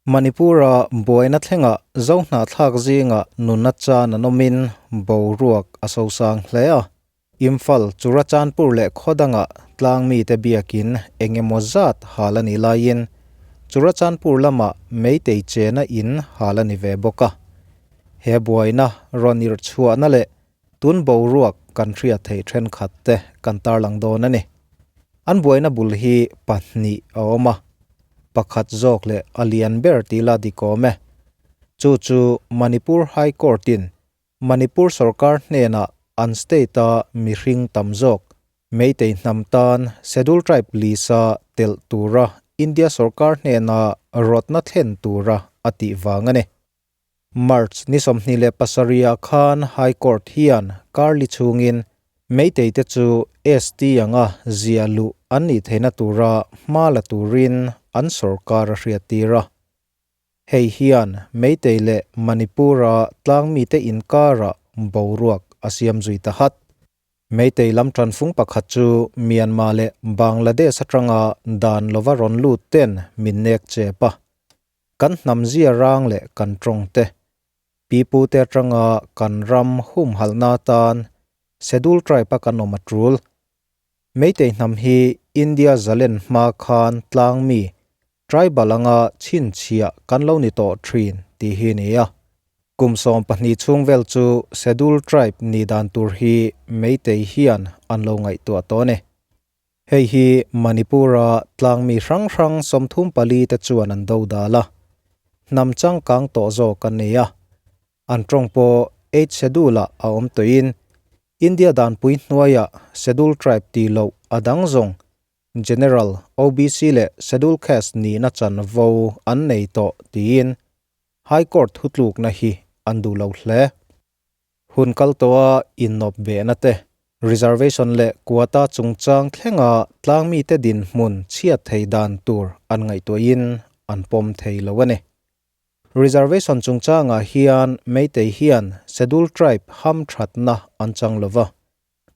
Manipur-a buaina thlengah Zohnahthlak zingah nunna chan an awmin boruak a sosang hle a. Imphal, Churachandpur leh khaw dangah tlang mite biakin eng emaw zat hal a nih laiin Churachandpur lamah Meitei chena in hal a ni ve bawk a. He buaina rawn irhchhuahna leh tun boruak kan hriat theih thenkhat te kan tarlang dawn a ni. An buaina bul hi pahnih a awm a, pakhat zawk leh a lian ber tih la dikawm e. Chu chu Manipur High Court-in Manipur sorkar hnenah an state-a mihring tam zawk Meitei hnam tan Schedule Tribe list-a telh tura India sorkar hnena rawtna thlen tura a tih vang a ni. March ni 27 ah khan High Court hian karli chhungin Meitei te chu ST anga zia luh an nih theihna tura hma la turin an sorkar a hriattir a. Hei hian Meitei leh Manipur-a tlangmite inkarah boruak a siam zui ta hat. Meitei lam tanfung pakhat chu Myanmar leh Bangladesh atanga dan lova rawn lut ten min nek chep a. Kan hnam zia rang leh kan tawng te, pipute atanga kan ram humhalhna atan Schedule Tribe a kan awm a tul. Meitei hnam hi India zalen hma khan tlang mi, tribal anga chhinchhiah kan lo ni tawh thin tih hi ni a. Kum 12 chhung vel chu Schedule Tribe ni dan tur hi Meitei hian an lo ngaihtuah tawh a ni. Hei hi Manipur-a tlangmi hrang hrang 34 te chuan an do dal a, hnam changkang tawh zawk an ni a. An tawng pawh Eighth Schedule-ah a awm tawhin India danpui hnuaiah Schedule Tribe tih loh a dang zawng General, OBC leh Schedule Caste nihna chanvo an nei tawh tiin High Court thutlukna hi an duh lo hle. Hun kal tawha innawp behna te, reservation leh quota chungchang thlenga tlangmite dinhmun chhiat thei dan tur an ngaihtuahin an pawm thei lo a ni. Reservation chungchangah hian Meitei hian Schedule Tribe hamthatna an chang lo va.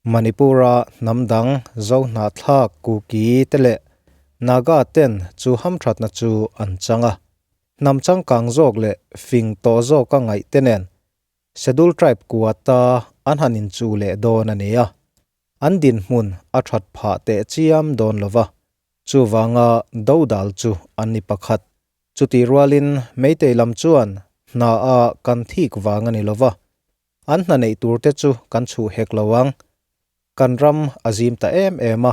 Manipur-a hnam dang Zohnahthlak, Kuki te leh Naga ten chu hamthatna chu an chang a. Hnam changkang zawk leh fing tawh zawka ngaih te nen Schedule Tribe quota an han inchuh leh dawn a ni a, an dinhmun a that phah teh chiam dawn lo va, chuvanga dodal chu an ni pakhat. Chutih rualin Meitei lam chuan hna a kan thik vang a ni lo va, an hna neih tur te chu kan chhuh hek lo ang. Kan ram a zim ta em em a,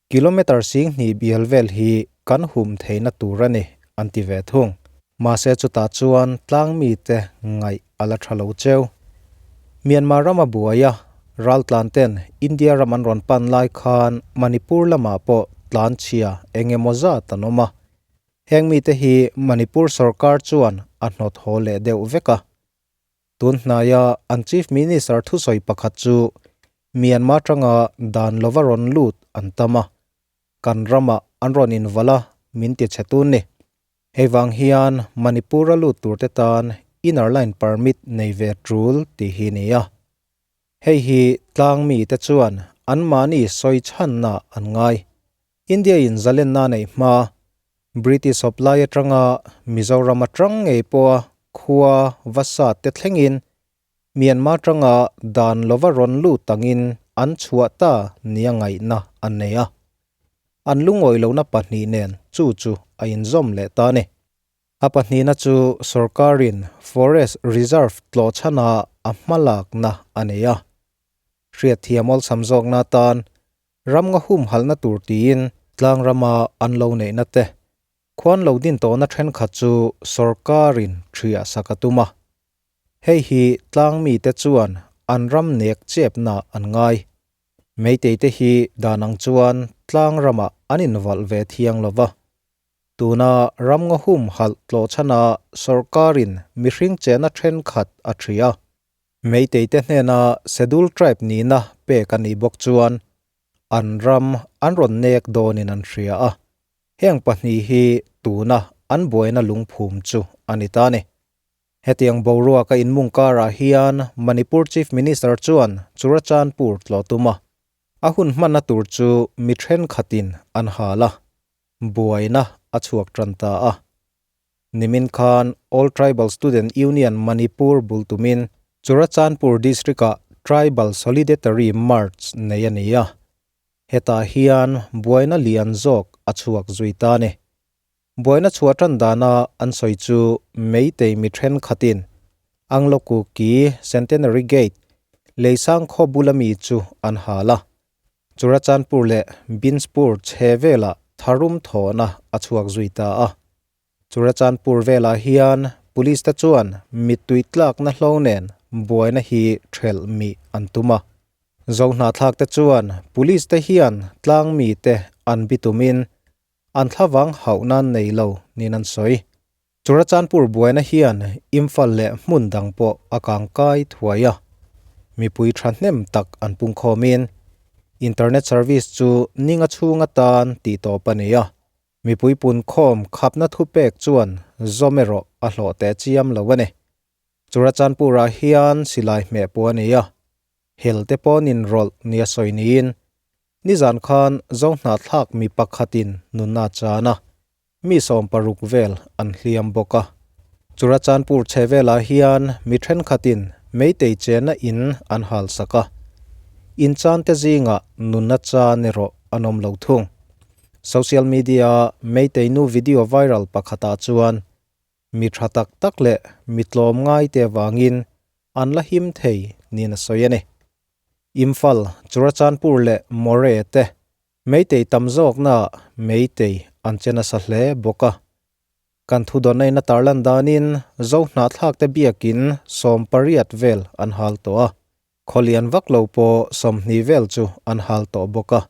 kilometre 2000 bial vel hi kan hum theihna tur a ni, an ti ve thung. Mahse chutah chuan tlangmite ngaih a la tha lo cheu. Myanmar rama buai a, raltlan ten India ram an rawn pan lai khan Manipur lamah pawh tlanchhia eng emaw zat an awm a. Heng mite hi Manipur sorkar chuan a hnawt haw leh deuh vek a. Tun hnaia an Chief Minister thusawi pakhat chu Myanmar tanga dan lova rawn lut an tam a, kan ramah an rawn invalh a min ti chhe tun ni. Hei vang hian Manipur-a lut turte tan Inner Line Permit nei ve tul tih hi ni a. Hei hi tlang mite chuan anmahni sawi chhanna an ngai. India-in zalenna neih hma British awp lai atanga Mizoram atang ngei pawha khua va sat te thlengin Myanmar atanga dan lova rawn lut angin an chhuah ta nia ngaihna an nei a. An lungawi lohna pahnih nen chu chu a inzawm leh ta a ni. A pahnihna chu sorkarin Forest Reserve tlawh chhana a hmalakna a nei a. Hriatthiam awlsam zawkna atan ram nga humhalhna tur tiin tlang rama an lo neihna te khuan lo din tawhna thenkhat chu sorkarin thiah sak a tum a. Hei hi tlang mite chuan an ram nek chepna an ngai. Meitei te hi dan ang chuan tlang ramah an invalh ve thiang lo va. Tuna ram nga humhalh tlawh chhana sorkarin mihring chehna thenkhat a thiah a. Meitei te hnena Schedule Tribe nihna pek a nih bawk chuan an ram an rawn nek dawnin an hria a, heng pahnih hi tuna an buaina lungphum chu a ni ta a ni. Hetiang boruaka inmung karah hian Manipur Chief Minister chuan Churachandpur tlawh tum a, a hun hmanna tur chu mi thenkhatin an hal a, buaina a chhuak tan ta a. Nimin khan All Tribal Student Union Manipur bul tumin Churachandpur District-ah Tribal Solidatory March nei a ni a. Hetah hian buaina lian zawk a chhuak zui ta a ni. Buaina chhuah tan dana an sawi chu Meitei mi thenkhatin Anglo-Kuki Centenary Gate leisang khaw bula mi chu an hal a. Churachandpur leh Binspur chhe velah tharum thawhna a chhuak zui ta a. Churachandpur velah hian Police te chuan mittui tlakna hlo nen buaina hi thelh mih an tum a. Zohnahthlak te chuan Police te hian tlang mite an bitumin an thlavang hauh nan nei lo niin an sawi. Churachandpur buaina hian Imphal leh hmun dang pawh a kangkai thuai a. Mipui thahnem tak an pungkhawmin internet service chu ninga chhung atan tihtawp a ni a. Mipui punkhawm khapna thupek chuan zawm erawh a hlawh teh chiam lo a ni. Churachandpur-ah hian silai hmeh pawh a nei a, hel te pawn inrawlh nia sawi niin nizan khan Zohnahthlak mi pakhatin nunna a chan a, mi 60 vel an hliam bawk a. Churachandpur chhe velah hian mi thenkhatin meitei chenna in an halsak a, inchan te zingah nunna chan erawh an awm lo thung. Social media-a Meitei nu video viral pakhatah chuan mi tha tak tak leh mi tlawm ngaite avangin an la him thei niin a sawi a ni. Imphal, Churachandpur leh Moreh te Meitei tam zawknaah Meitei an che nasa hle bawk a. Kan thudawnnain a tarlan danin Zohnahthlakte biakin 18 vel an hal tawh a, khawlian vak lo pawh 20 vel chu an hal tawh bawk a.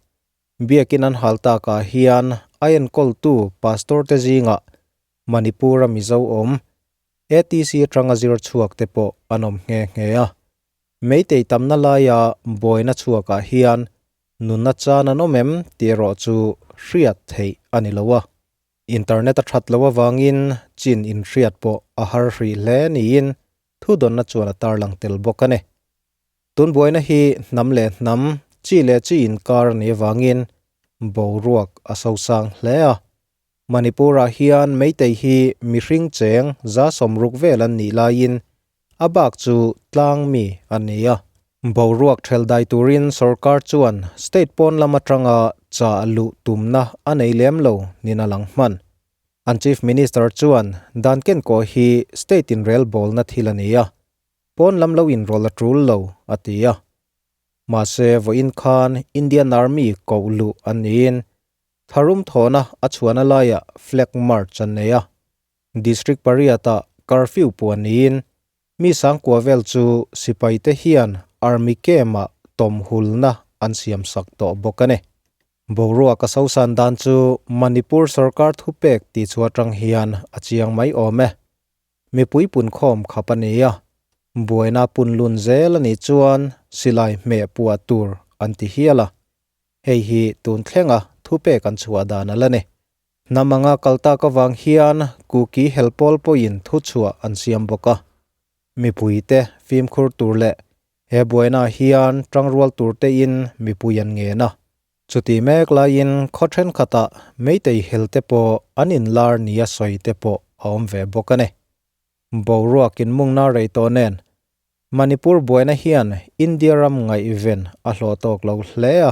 Biakin an hal takah hian a enkawltu Pastor te zingah Manipur-a Mizo awm, ATC atanga zir chhuak te pawh an awm nghe nghe a. Meitei tamna laia buaina chhuakah hian nunna chan an awm em tih erawh chu hriat theih a ni lo a. Internet a that loh avangin chin inhriat pawh a har hrih hle niin thudawnna chuan a tarlang tel bawk a ni. Tun buaina hi hnam leh hnam, chi leh chi inkar a nih avangin boruak a sosang hle a. Manipur-ah hian Meitei hi mihring cheng 60 vel an nih laiin a bak chu tlang mi a ni a. Boruak ṭhel dai turin sorkar chuan state pawn lam aṭanga chah luh tumna a nei lem lo niin a lang hman. An Chief Minister chuan dan kenkawh hi state inrelbawlna thil a ni a, Pawn lam lo inrawlh a tul lo, a ti a. Mahse, vawiin khan Indian Army koh luh an niin tharum thawhna a chhuahna laiah flag march an nei a. District pariatah curfew puan niin mi sangkua vel chu sipaite hian Army camp-ah tawmhulna an siamsak tawh bawk a ni. Boruak a sosan dan chu Manipur sorkar thupek tihchhuah atang hian a chiang mai awm e. Mipui punkhawm khap a ni a, buaina punlun zel a nih chuan silai hmeh puah tur an ti hial a, hei hi tun thlenga thupek an chhuah dan a la ni. Hnam anga kal tak avang hian Kuki helpawl pawhin thuchhuah an siam bawk a, mipuite fimkhur tur leh he buainaah hian tangrual tur tein mipui an ngen a. Chuti mek laiin khaw thenkhatah Meitei hel te pawh an inlar nia sawi te pawh a awm ve bawk a ni. Boruak inmungna rei tawh nen Manipur buaina hian India ram ngaihven a hlawh tawk lo hle a.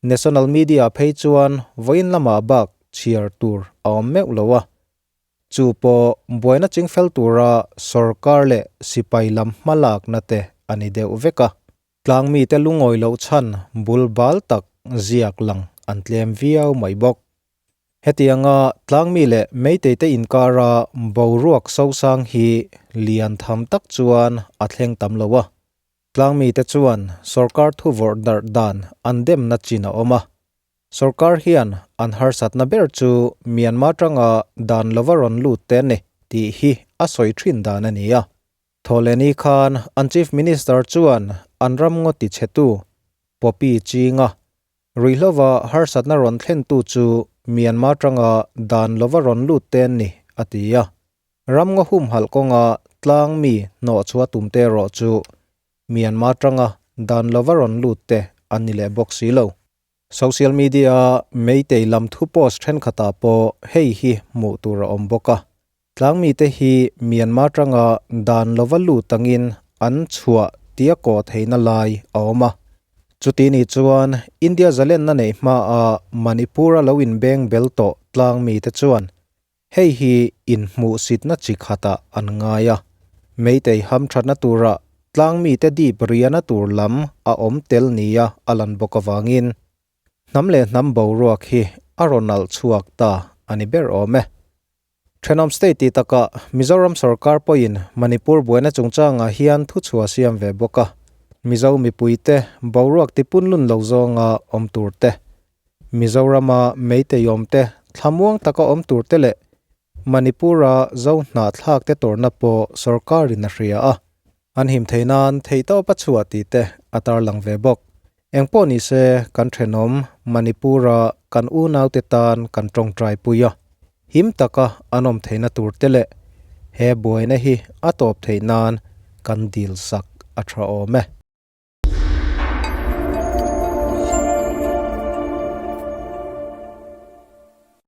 National media phei chuan vawiin lamah bak chhiar tur a awm meuh lo a. Chu pawh buaina chingfel tura sorkar leh sipai lam hmalakna te a ni deuh vek a. Tlangmite lungawi loh chhan bul bal tak ziak lang an tlem viau mai bawk. Hetianga tlangmi leh meiteite inkara boruak sosang hi lian tham tak chuan a thleng tam lo a. Tlangmite chuan sorkar thuvawrh darh dan an demna chin a awm a. Sorkar hian an harsatna ber chu Myanmar tanga dan lova rawn lut te a ni tih hi a sawi thin dan a ni a. Thawhlehni khan an Chief Minister chuan an ram ngaw tichhetu Poppy Chinga ruihhlova harsatna rawn thlentu chu Myanmar tanga dan lova rawn lut te an ni a ti a. Ram ngaw humhalh kawnga tlang mi hnawhchhuah tum te erawh chu Myanmar tanga dan lova rawn lut te an ni leh bawk si lo. Social media-a Meitei lam thu post thenkhatah pawh hei hi hmuh tur a awm bawk a. Tlangmite hi Myanmar atanga dan lova lut angin an chhuah tia kawh theihna lai a awm a. Chuti ni chuan India zalenna neih hmaa Manipur-a lo inbeng bel tawh tlangmite chuan hei hi inhmuhsitna chi khatah an ngai a. Meitei hamthatna tura tlangmite dip riahna tur lam a awm tel nia a lan bawk avangin hnam leh hnam boruak hi a rawn alh chhuak ta a ni ber awm e. Thenawm state tih takah Mizoram sorkar pawhin Manipur buaina chungchangah hian thuchhuah siam ve bawk a, Mizo mipuite boruak tipunlun lo zawnga awm tur te, Mizorama meiteiawmte thlamuang taka awm tur te leh Manipur-a Zo hnahthlakte tawrhna pawh sorkarin a hria a, an him thei nan theihtawp a chhuah tih te a tarlang ve bawk. Engpawh ni se, kan thenawm Manipur-a kan unaute tan kan tawngtai pui a, him taka an awm theihna tur te leh he buaina hi a tawp theih nan kan dil sak a tha awm e.